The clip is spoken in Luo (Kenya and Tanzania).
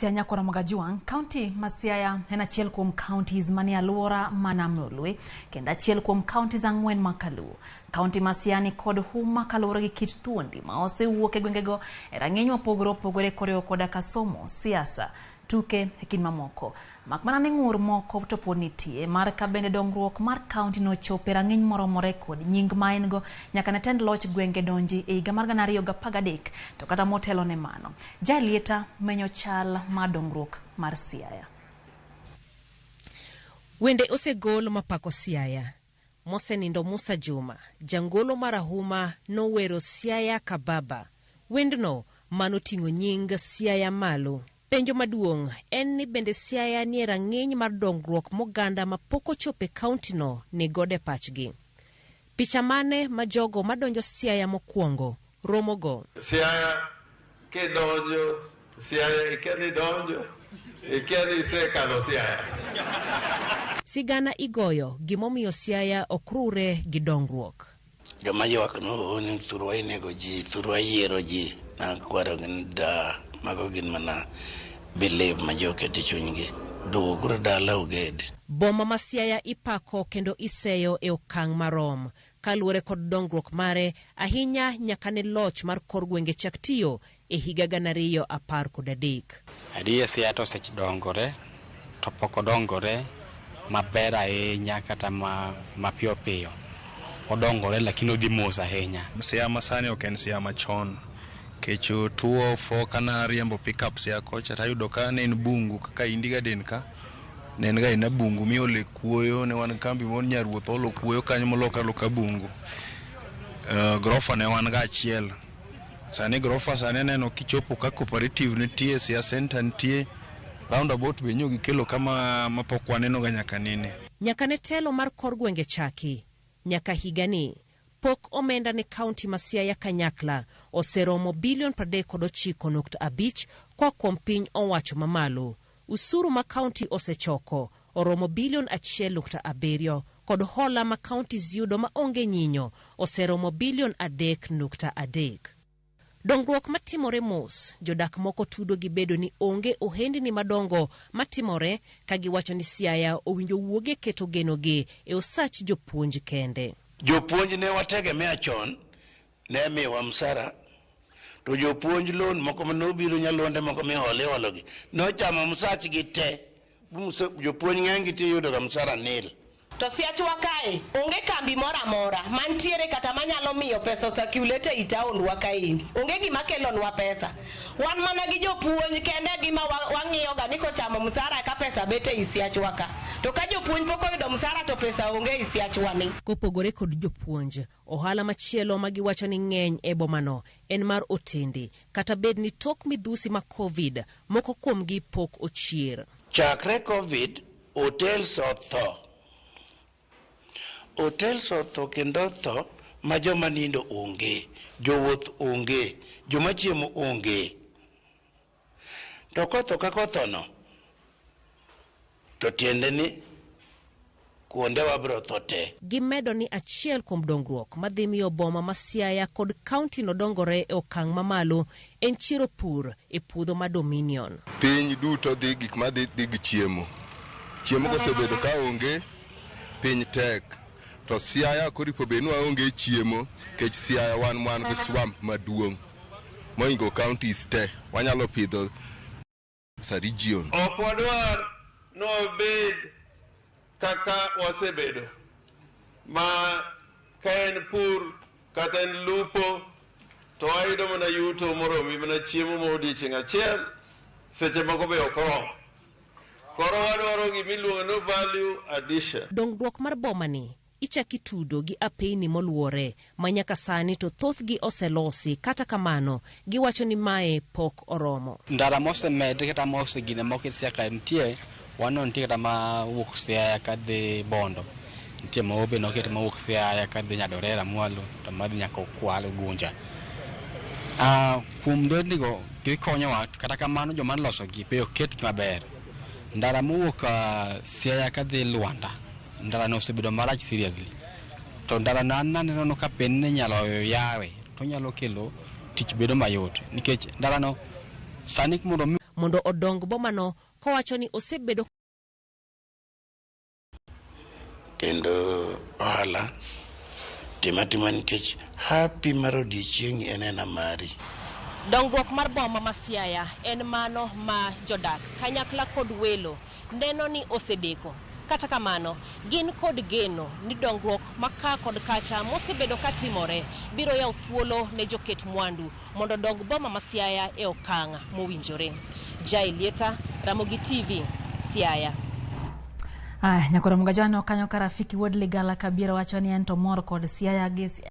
Patricia Nyakora Magajuang, kaunti ma Siaya en achiel kuom counties manie alwora ma Nam Lolwe kendo achiel kuom counties 4 ma Kaluo. Kaunti ma Siaya ni kod huma kaluwore gi kit thuondi ma osewuok e gwengego e rang'iny mopogore opogore koriwo koda ka somo, siasa, tuke e kind mamoko. Mak mana ni ng'ur moko to pod nitie mar ka bende dongruok mar kaunti no chopo e rang'iny moromore kod nying ma en go nyaka ne tend loch gwenge donji e higa mar 2013 to kata motelo ne mano. Jalieta menyo chal mar dongruok mar Siaya. Wende osegol mapako Siaya. Mosenindo Musa Juma, jangolo marahuma nowero Siaya Kababa. Wendno manoting'o nying Siaya malo. Penjo maduong' en ni bende Siaya nie rang'iny mar dongruok moganda ma pok ochopo e kaunti no ni godo e pachgi. Picha mane ma jogo madonjo Siaya mokwongo romogo? Siaya kidonjo, Siaya ikia ni donjo, ikia ni isekalo Siaya. Sigana igoyo gimomiyo Siaya ok rure gi dongruok. Joma ywak no ni thurwa inego ji, thurwa yiero ji, nakwaro gi ni da mago gin mana belief ma ji oketo e chunygi. Duoguru dala uged. Boma ma Siaya ipako kendo iseyo e okang' marom. Kaluwore kod dongruok mare, ahinya nyaka ne loch mar kor gwenge chak tiyo e higa 2013. Adier Siaya to osedongore, to pok odongore maber ahinya kata mapiyo piyo. Odongore lakini odhi mos ahinya. Siaya masani ok en Siaya machon. Kech 2004 kana riembo pickup Siaya kocha tayudo ka ne en bungu kaka Indi Garden ka. Ne en ga ena bungu miole kuoyo, ne wan kambi moro nyaruoth olo kuoyo kanyo molokre aloka bungu. Grofa ne wan ga achiel. Sani grofa sani aneno kichopo ka cooperative nitie, Siaya Center nitie, roundabout be nyo gikelo kama mapok waneno ga nyaka nene. Nyaka ne telo mar kor gwenge chaki, nyaka higani, pok omenda ne kaunti ma Siaya kanyakla oseromo bilion 39.5 koa kuom piny owacho mamalo. Usuru ma kaunti osechoko oromo bilion 1.7 kod hola ma counties yudo ma onge nyinyo oseromo bilion 3.3. Dongruok matimore mos, jodak moko tudo gi bedo ni onge ohendni madongo matimore ka giwacho ni Siaya owinjo wuoge keto genogi e osach jopuonj kende. Jopuonj ne wategemea chon, ne miwa msara, to jopuonj loan moko manobiro nyalonde moko mihole hologi, nochamo msachgi te. Jopuonj ng'eny gi tiyudo ga msara nil. To Siachwa kae onge kambi moro amora mantiere kata manyalo miyo pesa osirculate ei taondwa kaendi. Onge gima kelonwa pesa. Wan mana gi jopuonj kende gima wang'iyo ga ni kochamo msara ka pesa bet ei Siachwa ka. To ka jopuonj pok oyudo msara to pesa onge ei Siachwa ni. Kopogore kod jopuonj, ohala machielo ma giwacho ni ng'eny e bomano en mar otende, kata bed ni tok midhusi ma Covid, moko kuomgi pok ochier. Chakre Covid, hotels otho. Hotels otho kendo otho ma joma nindo onge, jowuoth onge, joma chiemo onge. To kotho kaka othono, to tiende ni kuonde wabiro tho te. Gimedo ni achiel kuom dongruok madhi miyo boma ma Siaya kod kaunti no dongore e okang' mamalo en chiero pur e puodho ma Dominion. Piny duto dhi gik ma dhi gi chiemo. Chiemo kosebedo ka onge, piny tek. To Siaya koripo bed ni waonge chiemo, kech Siaya wan gi swamp maduong' mohingo counties te. Wanyalo pidho sa region. Ok wadwar ni wabed kaka wasebedo, ma ka en pur kata en lupo to wayudo mana yuto moromi mana chiemo ma odiochieng' achiel, seche moko be ok oromo. Koro wadwaro gimiluongo ni value addition. Dongruok mar bomani ichako itudo gi apeyni moluore ma nyaka sani to thothgi oselosi, kata kamano giwacho ni mae pok oromo. Ndara mosemed kata mosegine moket Siaya ka nitie, wano nitie kata mawuok Siaya kadhi Bondo. Nitie moko be noket mawuok Siaya kadhi Nyadorera mwalo to madhi nyaka Okwal Ugunja. Kuom ndernigo gikonyowa, kata kamano joma nolosogi be ok ketgi maber. Ndara mowuok Siaya kadhi Luanda, ndara no osebedo marach seriously. To ndara no an aneno no ka pen ni inyalo yawe, to onyalo kelo tich bedo mayot. Nikech ndara no sani mondo mi mondo odong bomano kowacho ni osebedo Kendo ohala tima tima nikech hapi mar odiechieng'i en ena mari. Dongruok mar boma ma Siaya en mano ma jodak kanyakla kod welo neno ni osedeko. Kata kamano, gin kod geno ni dongruok ma ka kod kacha mosebedo katimore biro yawo thuolo ne joket mwandu mondo odong boma ma Siaya e okang' mowinjore. Jai Lieta, Ramogi TV, Siaya. Aya, Nyakoro Mugajano kanyo ka Rafiki Wuod Ligala Kabiero wacho ni en to mor kod Siaya gi